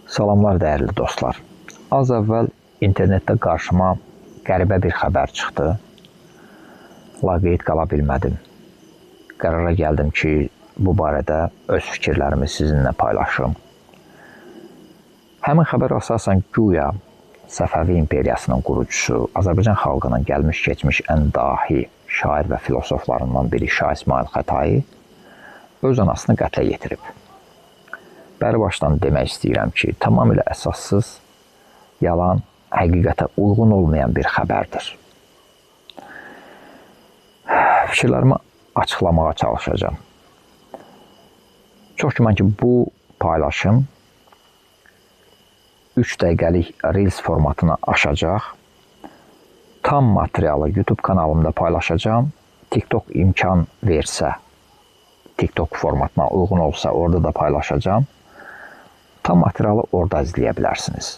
Salamlar dəyərli dostlar. Az əvvəl internetdə qarşıma qəribə bir xəbər çıxdı. Laqeyd qala bilmədim. Qərara gəldim ki, bu barədə öz fikirlərimi sizinlə paylaşım. Həmin xəbər əsasən güya Səfəvi imperiyasının qurucusu, Azərbaycan xalqının gəlmiş keçmiş ən dahi şair və filosoflarından biri Şah İsmayıl Xətai öz anasını qətlə yetirib. Bəri başdan demək istəyirəm ki, tamamilə əsassız, yalan, həqiqətə uyğun olmayan bir xəbərdir. Fikirlərimi açıqlamağa çalışacağam. Çox güman ki, bu paylaşım 3 dəqiqəlik Reels formatına aşacaq. Tam materialı YouTube kanalımda paylaşacağam. TikTok imkan versə, TikTok formatına uyğun olsa orada da paylaşacağam. Tam materialı orada izləyə bilərsiniz.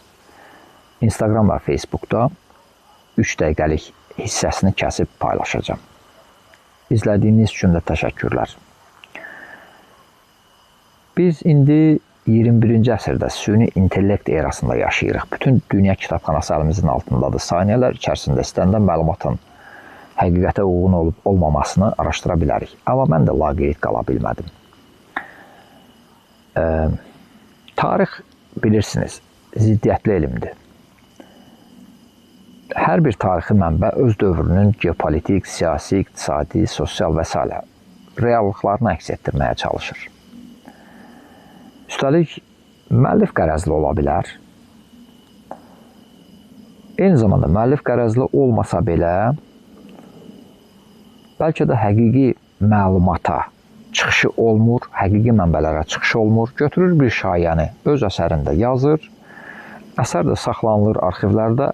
Instagram və Facebookda 3 dəqiqəlik hissəsini kəsib paylaşacağam. İzlədiyiniz üçün də təşəkkürlər. Biz indi 21-ci əsrdə süni intellekt erasında yaşayırıq. Bütün dünya kitabxanası əlimizin altındadır. Saniyələr içərisində istənilən məlumatın həqiqətə uyğun olub olmamasını araşdıra bilərik. Amma mən də laqeyd qala bilmədim. Tarix bilirsiniz, ziddiyyətli elmdir. Hər bir tarixi mənbə öz dövrünün geopolitik, siyasi, iqtisadi, sosial və s. reallıqlarını əks etdirməyə çalışır. Üstəlik, müəllif qərəzli ola bilər. Eyni zamanda müəllif qərəzli olmasa belə, bəlkə də həqiqi məlumata çıxışı olmur, həqiqi mənbələrə çıxışı olmur. Götürür bir şayəni öz əsərində yazır, əsər də saxlanılır arxivlərdə.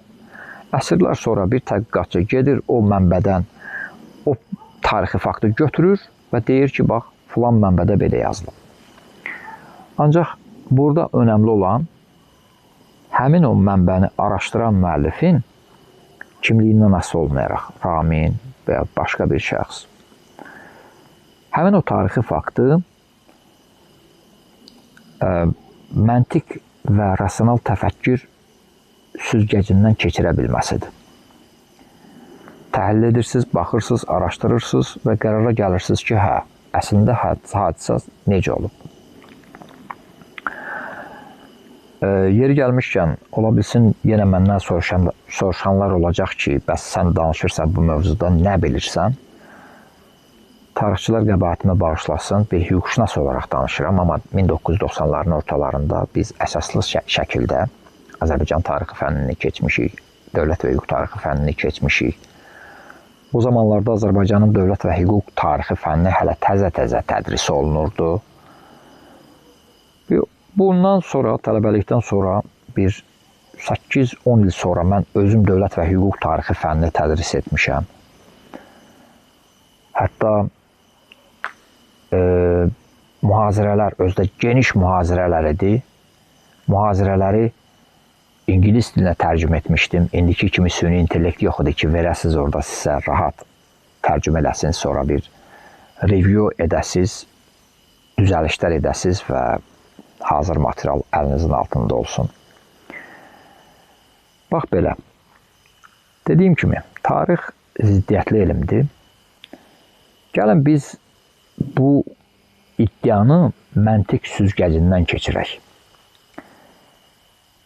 Əsrlər sonra bir tədqiqatçı gedir o mənbədən o tarixi faktı götürür və deyir ki, bax, filan mənbədə belə yazılıb. Ancaq burada önəmli olan həmin o mənbəni araşdıran müəllifin kimliyindən asılı olmayaraq, Ramin və ya başqa bir şəxs, həmin o tarixi faktı məntiq və rasional təfəkkür süzgəcindən keçirə bilməsidir. Təhlil edirsiniz, baxırsınız, araşdırırsınız və qərara gəlirsiniz ki, hə, əslində hadisə necə olub. Yeri gəlmişkən, ola bilsin, yenə məndən soruşanlar olacaq ki, bəs sən danışırsan bu mövzuda, nə bilirsən? Tarixçilər qəbahatımı bağışlasın, bir hüquqşünas olaraq danışıram, amma 1990-ların ortalarında biz əsaslı şəkildə Azərbaycan tarixi fənnini keçmişik, dövlət və hüquq tarixi fənnini keçmişik. O zamanlarda Azərbaycanın dövlət və hüquq tarixi fənni hələ təzə-təzə tədris olunurdu. Bundan sonra, tələbəlikdən sonra bir 8-10 il sonra mən özüm dövlət və hüquq tarixi fənnini tədris etmişəm. Hətta mühazirələr, özdə geniş mühazirələr idi. Mühazirələri İngilis dilinə tərcümə etmişdim. İndiki kimi süni intellekt yox idi ki, verəsiniz orada sizə rahat tərcümə eləsin, sonra bir review edəsiniz, düzəlişlər edəsiniz və hazır material əlinizin altında olsun. Bax belə. Dediyim kimi, tarix ziddiyyətli elmdir. Gəlin biz bu iddianı məntiq süzgəcindən keçirək.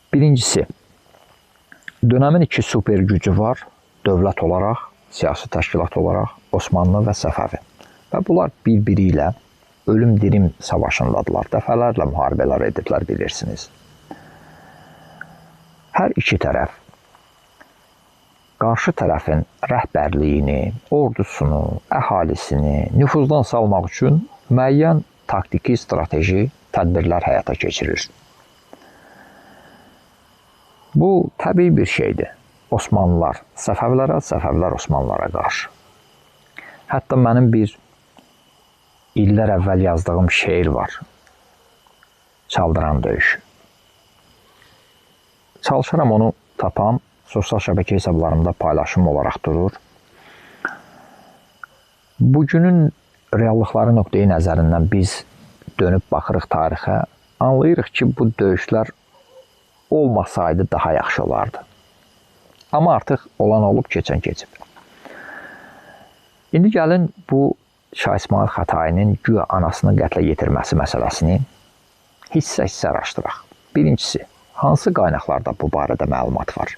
Birincisi, dönəmin iki super gücü var, dövlət olaraq, siyasi təşkilat olaraq, Osmanlı və Səfəvi. Və bunlar bir-biri ilə ölüm-dirim savaşındadılar, dəfələrlə müharibələr ediblər, bilirsiniz. Hər iki tərəf qarşı tərəfin rəhbərliyini, ordusunu, əhalisini nüfuzdan salmaq üçün müəyyən taktiki, strateji tədbirlər həyata keçirir. Bu təbii bir şeydir. Osmanlılar Səfəvlərə, Səfəvlər Osmanlılara qarşı. Hətta mənim bir illər əvvəl yazdığım şeir var. Çaldıran döyüşü. Çalışıram onu tapam. Sosial şəbəkə hesablarımda paylaşım olaraq durur. Bugünün reallıqları nöqteyi nəzərindən biz dönüb baxırıq tarixə, anlayırıq ki, bu döyüşlər olmasaydı daha yaxşı olardı. Amma artıq olan olub, keçən keçib. İndi gəlin bu Şah İsmayıl Xətainin güya anasını qətlə yetirməsi məsələsini hissə-hissə araşdıraq. Birincisi, hansı qaynaqlarda bu barədə məlumat var?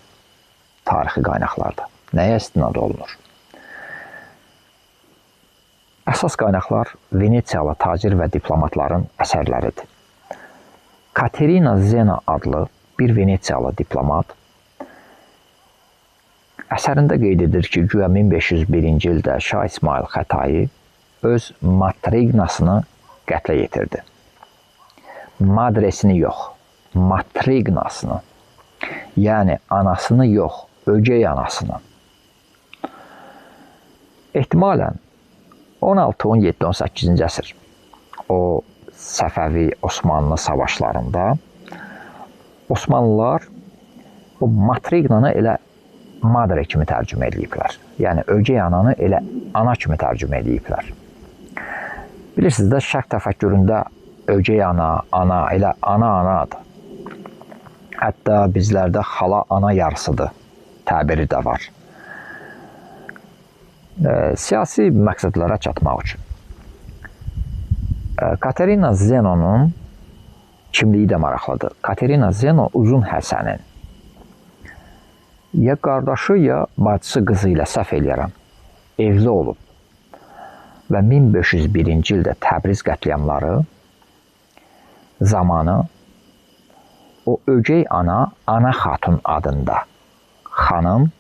Tarixi qaynaqlarda. Nəyə istinad olunur? Əsas qaynaqlar Venesiyalı tacir və diplomatların əsərləridir. Katerina Zena adlı bir Venesiyalı diplomat əsərində qeyd edir ki, güya 1501-ci ildə Şah İsmayıl Xətai öz matrignasını qətlə yetirdi. Madresini yox, matrignasını. Yəni anasını yox, ögey anasını. Ehtimalən 16, 17, 18-ci əsr o Səfəvi Osmanlı savaşlarında Osmanlılar o matrignanı elə madre kimi tərcümə ediblər. Yəni ögey ananı elə ana kimi tərcümə ediblər. Bilirsiniz də, şərq təfəkküründə ögey ana, ana elə ana anadır. Hətta bizlərdə xala ana yarısıdır təbiri də var. Siyasi məqsədlərə çatmaq üçün. Katerina Zenonun kimliyi də maraqlıdır. Katerina Zeno Uzun Həsənin ya qardaşı, ya bacısı qızı ilə, səhv eləyərəm, evli olub və 1501-ci ildə Təbriz qətliamları zamanı o ögey ana, Ana Xatun adında xanım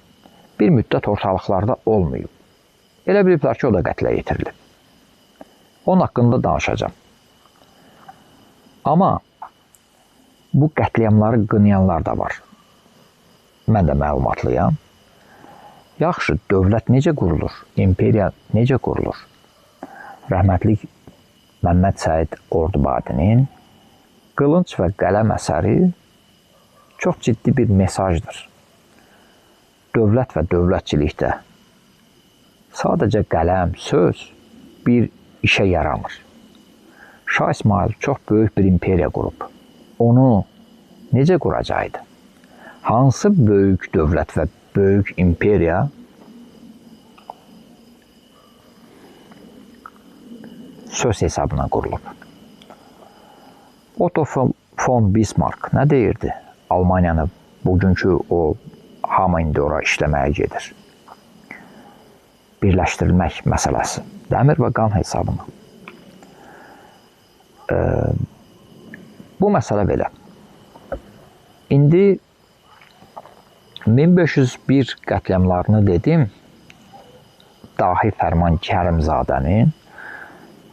bir müddət ortalıqlarda olmayıb. Elə biliblər ki, o da qətlə yetirilib. Onun haqqında danışacağam. Amma bu qətliamları qınayanlar da var. Mən də məlumatlıyam. Yaxşı, dövlət necə qurulur? İmperiya necə qurulur? Rəhmətlik Məmməd Səid Ordubadinin Qılınc və Qələm əsəri çox ciddi bir mesajdır. Dövlət və dövlətçilikdə sadəcə qələm, söz bir işə yaramır. Şah İsmayıl çox böyük bir imperiya qurub. Onu necə quracaqdı? Hansı böyük dövlət və böyük imperiya söz hesabına qurulub? Otto von Bismarck nə deyirdi? Almaniyanı bugünkü o hamı indi ora işləməyə gedir. Birləşdirilmək məsələsi. Dəmir və qan hesabına. Bu məsələ belə. İndi 1501 qətliamlarını dedim. Dahi Fərman Kərimzadənin,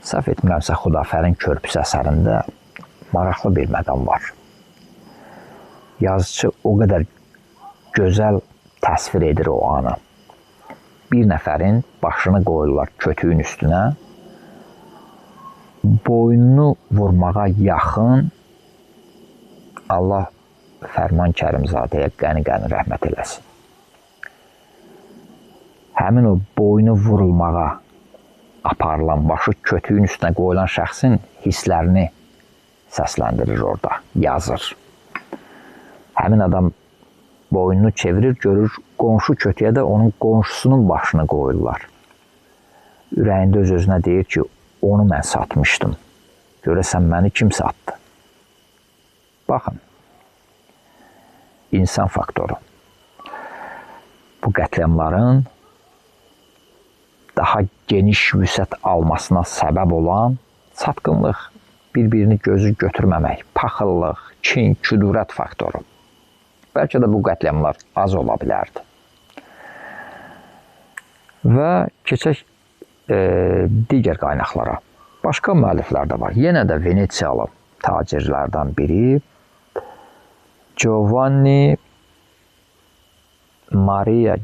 səhv etmirəmsə, Xudafərin Körpüsü əsərində maraqlı bir məqam var. Yazıçı o qədər gözəl təsvir edir o anı. Bir nəfərin başını qoyurlar kötüyün üstünə, boynunu vurmağa yaxın, Allah Fərman Kərimzadəyə qəni-qəni rəhmət eləsin. Həmin o boynu vurulmağa aparılan, başı kötüyün üstünə qoyulan şəxsin hisslərini səsləndirir orada, yazır. Həmin adam boynunu çevirir, görür, qonşu kötüyə də onun qonşusunun başını qoyurlar. Ürəyində öz-özünə deyir ki, onu mən satmışdım. Görəsən məni kim satdı? Baxın, insan faktoru. Bu qətliamların daha geniş vüsət almasına səbəb olan çatqınlıq, bir-birini gözü götürməmək, paxıllıq, kin, küdurət faktoru. Bəlkə də bu qətliamlar az ola bilərdi. Və keçək digər qaynaqlara. Başqa müəlliflər də var. Yenə də Venesiyalı tacirlərdən biri Giovanni Maria,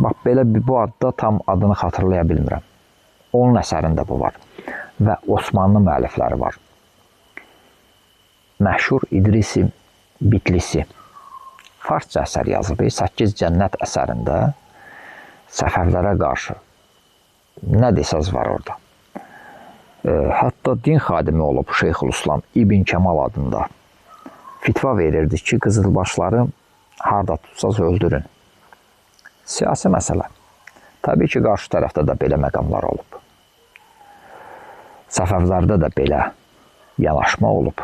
bax belə bu adda tam adını xatırlaya bilmirəm. Onun əsərində bu var. Və Osmanlı müəllifləri var. Məşhur İdrisi Bitlisi farsça əsər yazıb. 8 Cənnət əsərində Səfəvlərə qarşı nə desəz var orada. Hətta din xadimi olub Şeyxülislam İbn Kəmal adında. Fitva verirdi ki, qızılbaşları harda tutsaz öldürün. Siyasi məsələ. Təbii ki, qarşı tərəfdə də belə məqamlar olub. Səfəvlərdə də belə yanaşma olub.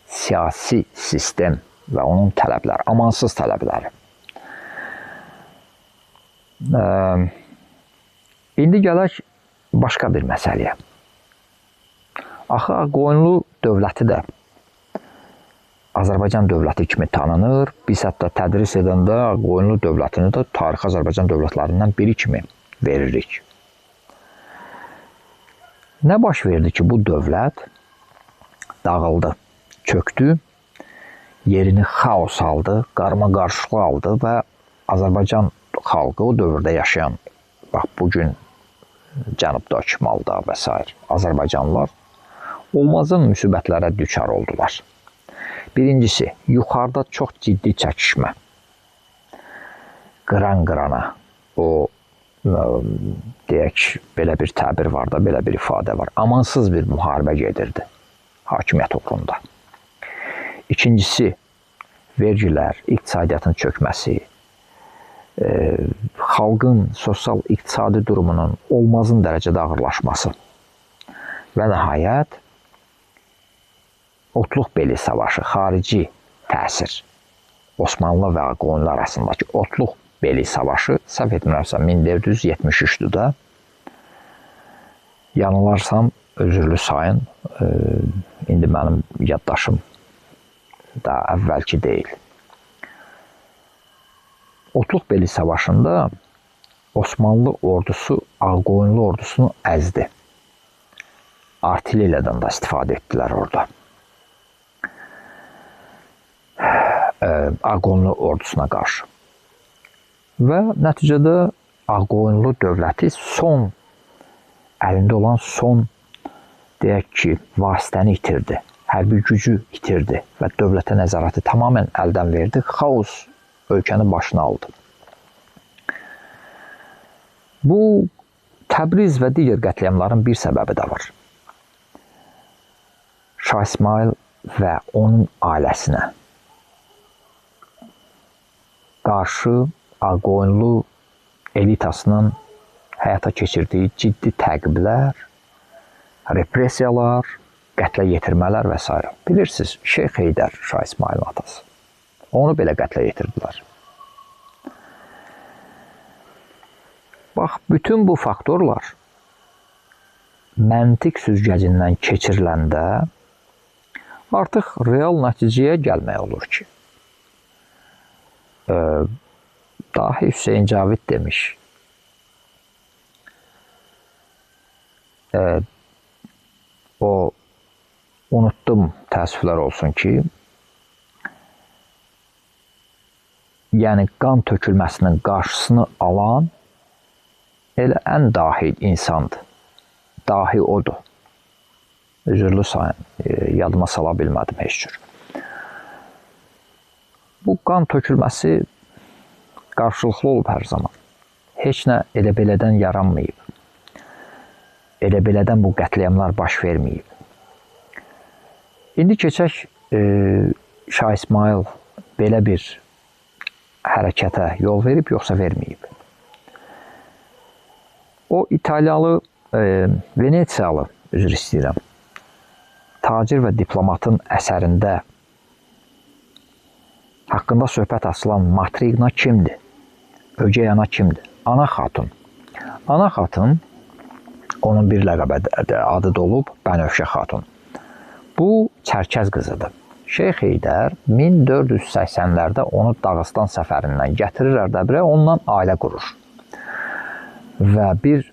Siyasi sistem və onun tələbləri, amansız tələbləri. İndi gələk başqa bir məsələyə. Axı, Ağqoyunlu dövləti də Azərbaycan dövləti kimi tanınır. Biz hətta tədris edəndə Ağqoyunlu dövlətini də tarixi Azərbaycan dövlətlərindən biri kimi veririk. Nə baş verdi ki, bu dövlət dağıldı, çöktü, yerini xaos aldı, qarma-qarışıqlı aldı və Azərbaycan xalqı o dövrdə yaşayan, bax bugün cənubda, şimalda və s. Azərbaycanlılar olmazın müsibətlərə düçar oldular. Birincisi, yuxarıda çox ciddi çəkişmə. Qıran-qırana, o, deyək, belə bir təbir var da, belə bir ifadə var. Amansız bir müharibə gedirdi hakimiyyət uğrunda. İkincisi, vergilər, iqtisadiyyatın çökməsi, xalqın sosial-iqtisadi durumunun olmazın dərəcədə ağırlaşması və nəhayət, Otluqbeli savaşı, xarici təsir, Osmanlı və Ağqoyunlu arasındakı Otluqbeli savaşı, səhv etmirəmsə 1473-dür də, yanılarsam özürlü sayın, indi mənim yaddaşım da əvvəlki deyil. Otluqbeli savaşında Osmanlı ordusu Ağqoyunlu ordusunu əzdi. Artilleriyadan da istifadə etdilər orada. Ağqoyunlu ordusuna qarşı. Və nəticədə Ağqoyunlu dövləti son, əlində olan son, deyək ki, vasitəni itirdi, hərbi gücü itirdi və dövlətə nəzarəti tamamilə əldən verdi. Xaos ölkəni başına aldı. Bu, Təbriz və digər qətliamların bir səbəbi də var. Şah İsmayıl və onun ailəsinə qarşı Ağqoyunlu elitasının həyata keçirdiyi ciddi təqiblər, repressiyalar, qətlə yetirmələr və s. Bilirsiniz, Şeyx Heydər, Şah İsmayılın atası. Onu belə qətlə yetirdilər. Bax, bütün bu faktorlar məntiq süzgəcindən keçiriləndə artıq real nəticəyə gəlmək olur ki, dahi Hüseyn Cavid demiş, o unutdum, təəssüflər olsun ki, yəni qan tökülməsinin qarşısını alan elə ən dahi insandır. Dahi odur. Üzürlü sayın, yadıma sala bilmədim heç cür. Bu qan tökülməsi qarşılıqlı olub hər zaman. Heç nə elə belədən yaranmayıb. Elə belədən bu qətliamlar baş verməyib. İndi keçək Şah İsmayıl belə bir hərəkətə yol verib, yoxsa verməyib. O İtalyalı, Venesiyalı, üzr istəyirəm, tacir və diplomatın əsərində haqqında söhbət açılan Matrigna kimdir? Ögey ana kimdir? Ana Xatun. Ana Xatun, onun bir ləqəbə adı da olub, Bənövşə Xatun. Bu, Çərkəz qızıdır. Şeyx Heydər 1480-lərdə onu Dağıstan səfərindən gətirir Ərdəbilə, ondan ailə qurur. Və bir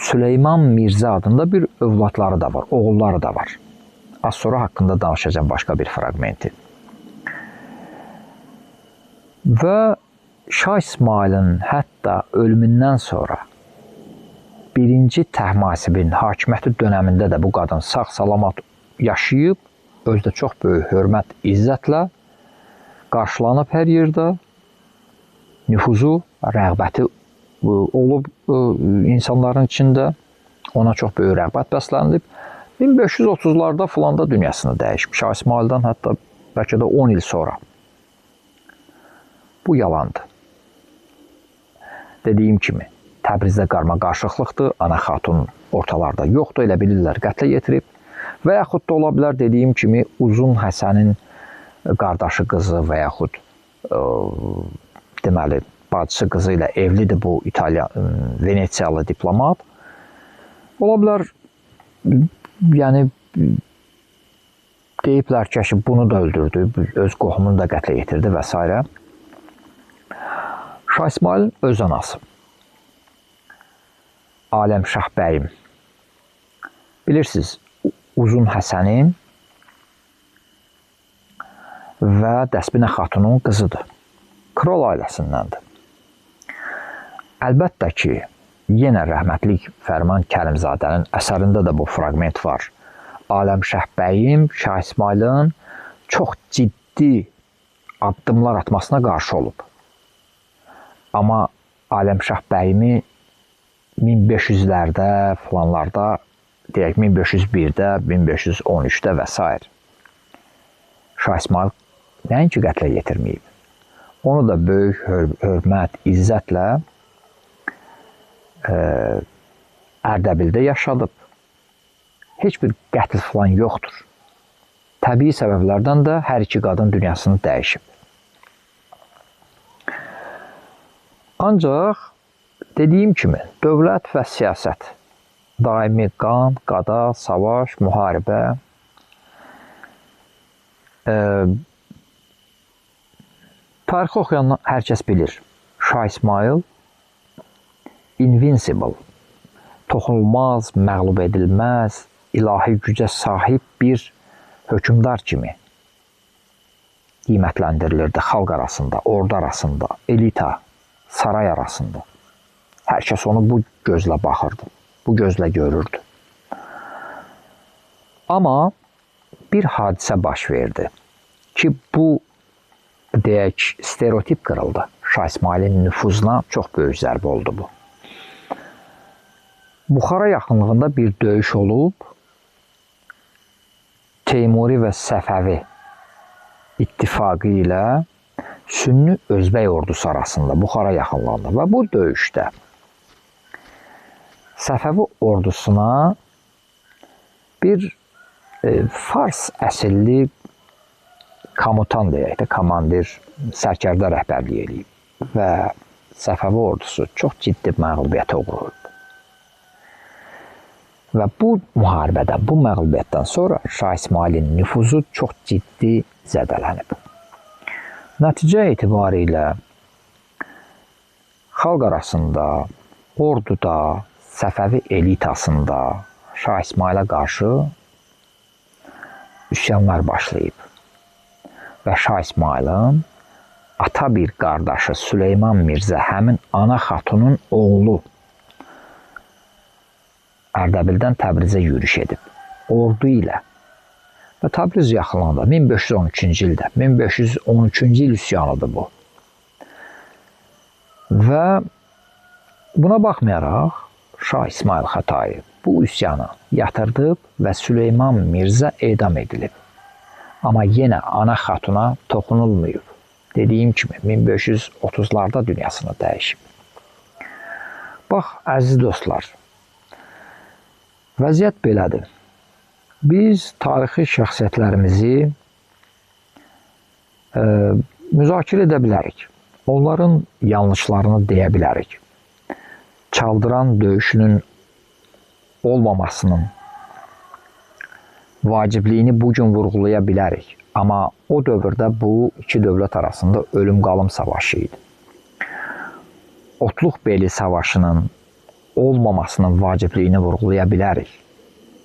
Süleyman Mirzə adında bir övladları da var, oğulları da var. Az sonra haqqında danışacağım başqa bir fragmenti. Və Şah İsmayılın hətta ölümündən sonra birinci Təhmasibin hakimiyyəti dönəmində də bu qadın sağ-salamat yaşayıb, özü də çox böyük hörmət, izzətlə qarşılanıb hər yerdə, nüfuzu, rəğbəti olub insanların içində. Ona çox böyük rəğbət bəslənilib. 1530-larda filanda dünyasını dəyişib. Şah İsmayıldan hətta bəlkə də 10 il sonra. Bu yalandır. Dediyim kimi, Təbrizdə qarmaqarışıqlıqdır, Ana Xatun ortalarda yoxdur, elə bilirlər qətlə yetirib. Və yaxud da ola bilər, dediyim kimi, Uzun Həsənin qardaşı qızı və yaxud deməli, bacısı qızı ilə evlidir bu İtalya, Venesiyalı diplomat. Ola bilər, yəni deyiblər ki, bunu da öldürdü, öz qohumunu da qətlə yetirdi və s. Şah İsmayılın öz anası Aləmşah bəyim. Bilirsiniz, Uzun Həsənin və Dəsbinə Xatunun qızıdır. Kral ailəsindəndir. Əlbəttə ki, yenə rəhmətlik Fərman Kərimzadənin əsərində də bu fraqment var. Aləmşah bəyim Şah İsmayılın çox ciddi addımlar atmasına qarşı olub. Amma Aləmşah bəyimi 1500-lərdə, filanlarda, deyək 1501-də, 1513-də və s. Şah İsmayıl nəinki qətlə yetirməyib. Onu da böyük hörmət, izzətlə Ərdəbildə yaşadıb. Heç bir qətl filan yoxdur. Təbii səbəblərdən də hər iki qadın dünyasını dəyişib. Ancaq dediyim kimi, dövlət və siyasət daimi qan, qada, savaş, müharibə, tarixi oxuyan hər kəs bilir. Şah İsmayıl invincible, toxunulmaz, məğlub edilməz, ilahi gücə sahib bir hökmdar kimi qiymətləndirilirdi xalq arasında, ordu arasında, elita, saray arasında. Hər kəs onu bu gözlə baxırdı, bu gözlə görürdü. Amma bir hadisə baş verdi ki, bu, deyək, stereotip qırıldı. Şah İsmayılın nüfuzuna çox böyük zərbə oldu bu. Buxara yaxınlığında bir döyüş olub, Teymuri və Səfəvi ittifaqı ilə Sünni Özbək ordusu arasında, Buxara yaxınlığında və bu döyüşdə Səfəvi ordusuna bir Fars əsilli komutan deyək də, komandir, sərkərdə rəhbərlik eləyib və Səfəvi ordusu çox ciddi məğlubiyyətə uğrayıb. Və bu müharibədən, bu məğlubiyyətdən sonra Şah İsmayılın nüfuzu çox ciddi zədələnib. Nəticə etibarilə xalq arasında, orduda, Səfəvi elitasında Şah İsmayıla qarşı üsyanlar başlayıb. Və Şah İsmayılın ata bir qardaşı Süleyman Mirzə, həmin Ana Xatunun oğlu, Ərdəbildən Təbrizə yürüş edib, ordu ilə. Və Təbriz yaxınlığında 1513-cü ildə, 1513-cü il üsyanıdır bu. Və buna baxmayaraq Şah İsmayıl Xətai bu üsyanı yatırdıb və Süleyman Mirzə edam edilib. Amma yenə Ana Xatuna toxunulmayıb. Dediyim kimi 1530-larda dünyasını dəyişib. Bax, əziz dostlar, vəziyyət belədir. Biz tarixi şəxsiyyətlərimizi müzakirə edə bilərik. Onların yanlışlarını deyə bilərik. Çaldıran döyüşünün olmamasının vacibliyini bugün vurğulaya bilərik. Amma o dövrdə bu iki dövlət arasında ölüm-qalım savaşı idi. Otluqbeli savaşının olmamasının vacibliyini vurğulaya bilərik.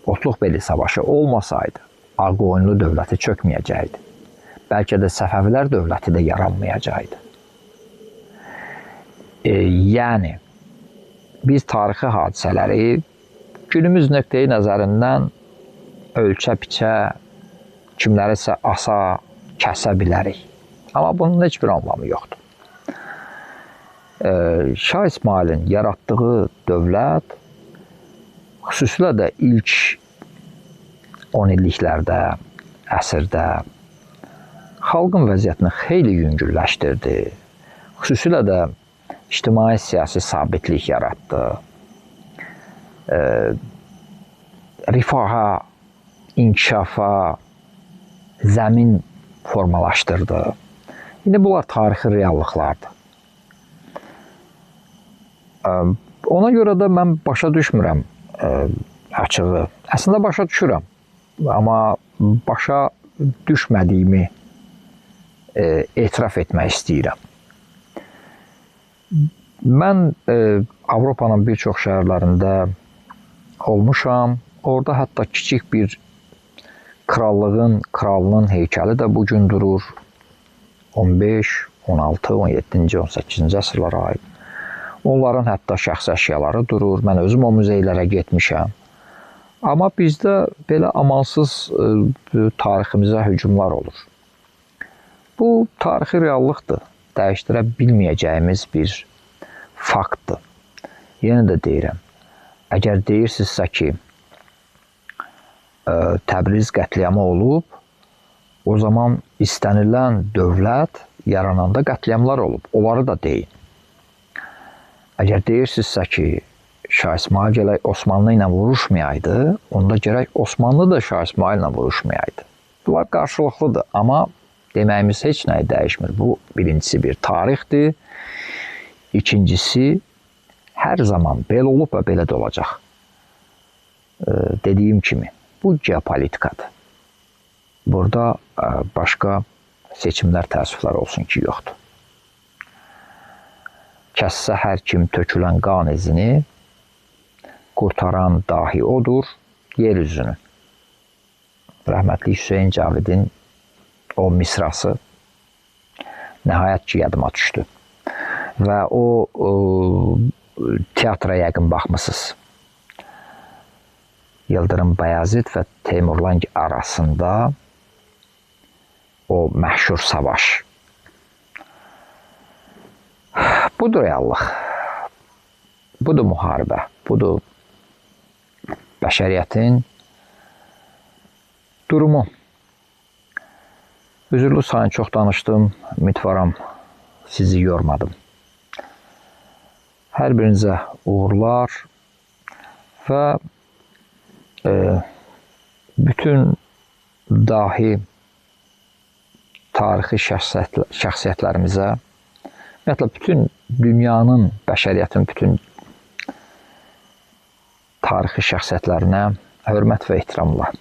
Otluqbeli savaşı olmasaydı, Ağqoyunlu dövləti çökməyəcəkdi. Bəlkə də Səfəvilər dövləti də yaranmayacaqdı. Yəni, biz tarixi hadisələri günümüz nöqteyi nəzərindən ölçə biçə, kimlərisə asa, kəsə bilərik. Amma bunun heç bir anlamı yoxdur. Şah İsmayılın yaratdığı dövlət Xüsusilə də ilk 10 illiklərdə, əsrdə xalqın vəziyyətini xeyli yüngülləşdirdi. Xüsusilə də ictimai-siyasi sabitlik yaratdı. Rifaha, inkişafa zəmin formalaşdırdı. İndi bunlar tarixi reallıqlardır. Ona görə də mən başa düşmürəm açığı. Əslində başa düşürəm, amma başa düşmədiyimi etiraf etmək istəyirəm. Mən Avropanın bir çox şəhərlərində olmuşam. Orada hətta kiçik bir krallığın, kralının heykəli də bugün durur. 15, 16, 17-ci, 18-ci əsrlərə aid. Onların hətta şəxsi əşyaları durur. Mən özüm o muzeylərə getmişəm. Amma bizdə belə amansız tariximizə hücumlar olur. Bu tarixi reallıqdır. Dəyişdirə bilməyəcəyimiz bir faktdır. Yenə də deyirəm, əgər deyirsinizsə ki, Təbriz qətliamı olub, o zaman istənilən dövlət yarananda qətliamlar olub. Onları da deyin. Əgər deyirsinizsə ki, Şah İsmayıl gərək Osmanlı ilə vuruşmayaydı, onda gərək Osmanlı da Şah İsmayıl ilə vuruşmayaydı. Bunlar qarşılıqlıdır, amma deməyimiz heç nəyi dəyişmir. Bu, birincisi bir tarixdir. İkincisi, hər zaman belə olub və belə də olacaq. Dediyim kimi, bu geopolitikadır. Burada başqa seçimlər, təəssüflər olsun ki, yoxdur. Kəssə hər kim tökülən qan izini, qurtaran dahi odur, yer üzünü. Rəhmətli Hüseyn Cavidin o misrası nəhayət ki, yadıma düşdü. Və o teatra yəqin baxmısınız. Yıldırım Bayazid və Teymur Lang arasında o məşhur savaş. Budur reallıq. Budur müharibə. Budur bəşəriyyətin durumu. Üzürlü sayın, çox danışdım. Ümidvaram sizi yormadım. Hər birinizə uğurlar və bütün dahi tarixi şəxsiyyətlərimizə, ümumiyyətlə, bütün dünyanın, bəşəriyyətin bütün tarixi şəxsiyyətlərinə hörmət və ehtiramla.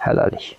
Hələlik.